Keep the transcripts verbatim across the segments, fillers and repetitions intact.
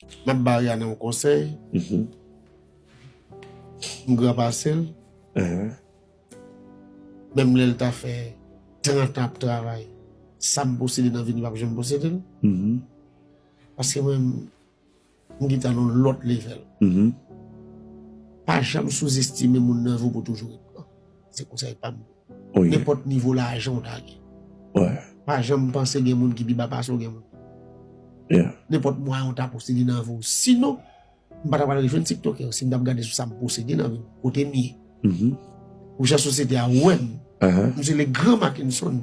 M ap ba Ariana yon konsèy. M gran pase l. Menm lè l ta fè trant an ap travay, sa m posede nan vi m, li p ap janm posede l. Paske mwen, m gentan nan yon lòt level. Pa janm souzestime moun nan vi w pou toujou ret pran. Se konsèy pa m. Nenpòt nivo lajan w ta gen. Pa janm panse gen moun ki pi ba pase w gen moun. Nenpòt mwayen w ta posede nan vi w. Sinon, m pa ta pral rejwenn TikToker si m t ap gade sou sa m posede nan vi m, kote m ye. Pou jan sosyete a wè m. M se le gran Mackenson.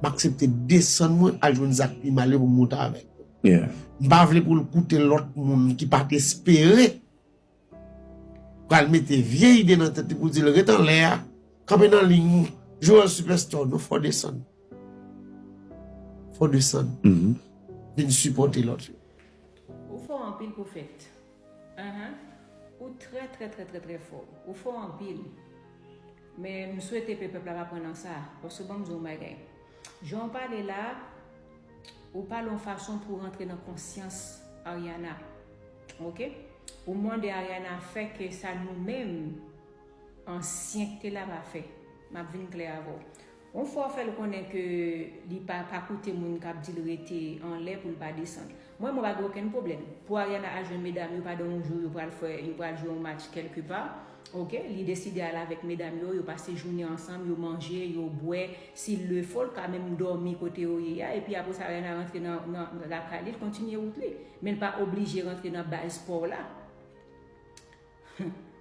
M aksepte desann mwen al jwenn zak pi mal yo pou m monte avèk. M pa vle pou l koute lòt moun ki pa t espere pral mete vye ide nan tèt li pou di l ret anlè a, kanpe nan liy ou, Joel Superstar, non, fò desann. Fò desann. Vin sipòte lòt yo. Ou fò anpil pwofèt. Ahan. Ou trè trè trè trè trè fò. Ou fò anpil. Men m swete pe pèp la pa pran nan sa. Paske ban m di w yon bagay. Jan w pale la, ou pale yon fason pou rantre nan konsyans Ariana. Oke? Ou mande Ariana fè ke sa nou menm ansyen k te la pa fè. M ap vin klè avè w. Yon fwa w fè l konnen ke li pa pa koute moun k ap di l rete anlè pou l pa desann. Mwen, mwen pa gen okenn pwoblèm. Pou Ariana al jwenn medam yo pandan yon jou, yo pral fè, yo pral jwe yon match kèlke pa. Oke, li deside al avèk medam yo, yo pase jounen ansanm, yo manje, yo bwè. Si l le fo, l ka menm dòmi kote yo ye a. Epi apre sa, Ariana rantre nan, nan lakay li, l kontinye wout li. Men l pa oblije rantre nan baz pa w la.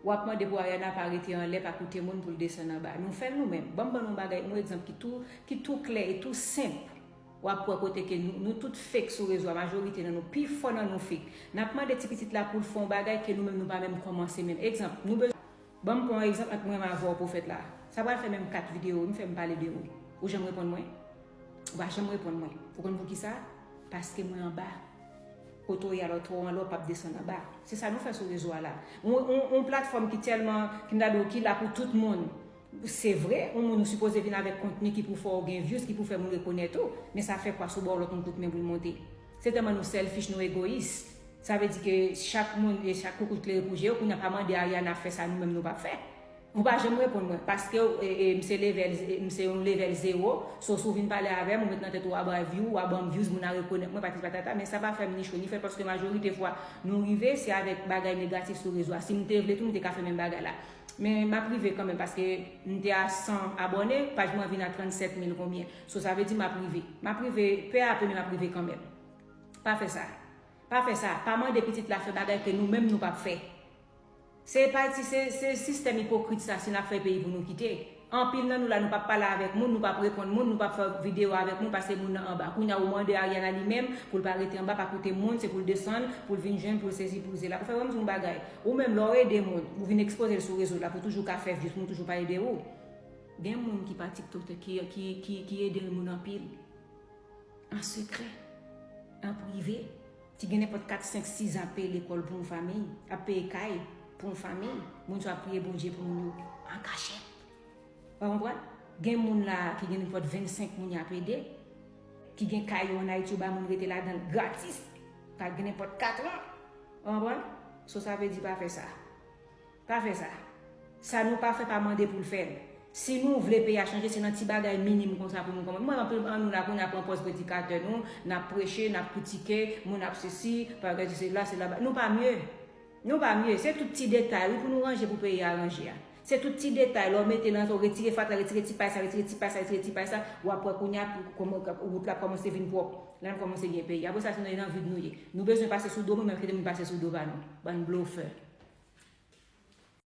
W ap mande pou Ariana pa rete anlè, pa koute moun pou l desann anba. Nou fè l nou menm. Ban m ban nou yon bagay, yon egzanp ki tou, ki tou klè e tou senp. W ap wè kote ke nou, nou tout fake sou rezo a, majorite nan nou, pi fò nan nou fake. N ap mande ti pitit la pou l fè yon bagay ke nou menm nou pa menm kòmanse menm. Egzanp, nou bezwen, ban m pran yon egzanp ant mwen menm avè w pwofèt la. Sa pral fè menm kat videyo, m fè m pale de ou. Ou janm reponn mwen? Ou pa janm reponn mwen. Ou konn poukisa? Paske mwen anba. Kote w ye a lè w twò anlè, w p ap desann anba. Se sa nou fè sou rezo a la. Yon, yon, yon platfòm ki tèlman, ki m ta di w, ki la pou tout moun. Se vre, yon moun ou sipoze vin avèk kontni ki pou fè w gen views, ki pou fè moun rekonèt ou. Men sa fè kwa si w ba w lòt moun kout men pou l monte? Se tèlman nou selfish, nou egoyis. Sa vle di ke chak moun, e chak koukout klere pou je yo, kounye a pa mande Ariana fè sa nou menm nou p ap fè. Ou pa janm reponn mwen, paske e, e, m se level, e, m se yon level zewo, so si w vin pale avè m, ou met nan tèt ou w a bay view, w a ban m views, moun a rekonèt mwen, patati patata, men sa pa fè m ni cho ni frèt, paske majorite fwa, nou rive, se avèk bagay negatif sou rezo a. Si m te vle tou, m te ka fè menm bagay la. Men m ap rive kanmenm, paske m te a san abòne, paj mwen vin a trannsèt mil konbyen. So sa vle di m ap rive. M ap rive, pe a pe, men m ap rive kanmenm. Pa fè sa. Pa fè sa. Pa mande pitit la fè bagay ke nou menm nou p ap fè. Se pati, se, se sistèm ipokrit sa si n ap fè peyi pou nou kite. Anpil nan nou la, nou p ap pale avèk moun, nou p ap reponn moun, nou p ap fè videyo avèk moun, paske moun nan anba. Kounye a ou mande Ariana li menm pou l pa rete anba, pa koute moun, se pou l desann, pou l vin jwenn, pou l sezi, pou l zela. Ou fè wè m di w yon bagay. Ou menm, lè w ede moun, ou vin ekspoze l sou rezo la pou toujou ka fè views, pou nou toujou pa ede ou. Gen moun ki pa TikToker, ki, ki, ki, ki ede moun anpil. An sekrè, an prive, ki gen nenpòt kat, senk, sis an ap peye lekòl pou yon fanmi, ap peye kay pou yon fanmi, moun sa yo ap priye Bondye pou moun yo an kachèt. Ou konprann? Gen moun la ki gen nenpòt vennsenk moun y ap ede, ki gen kay yo ann Ayiti, yo ba moun rete ladan l gratis, ka gen nenpòt katran. Ou konprann? So sa vle di pa fè sa. Pa fè sa. Sa nou pa fè, pa mande pou l fè l. Si nou vle peyi a chanje, se nan ti bagay minim konsa pou nou kòmanse. Mwen, anpil nan nou la, kounye a pran pòz predikatè nou, n ap preche, n ap kritike, moun ap sesi, bagay sesi, la, se la, nou pa mye. Nou pa mye. Se tout ti detay, wi, pou nou ranje, pou peyi a ranje a. Se tout ti detay, lè w mete nan, w retire fatra, retire ti pay sa, retire ti pay sa, retire ti pay sa, w ap wè kounye a, pou, kòman, wout la kòmanse vin pwòp. La, n kòmanse gen peyi. Apre sa, se nan, nan vid nou ye. Nou bezwen pase sou do moun, men kite moun pase sou do pa nou. Bann blofè.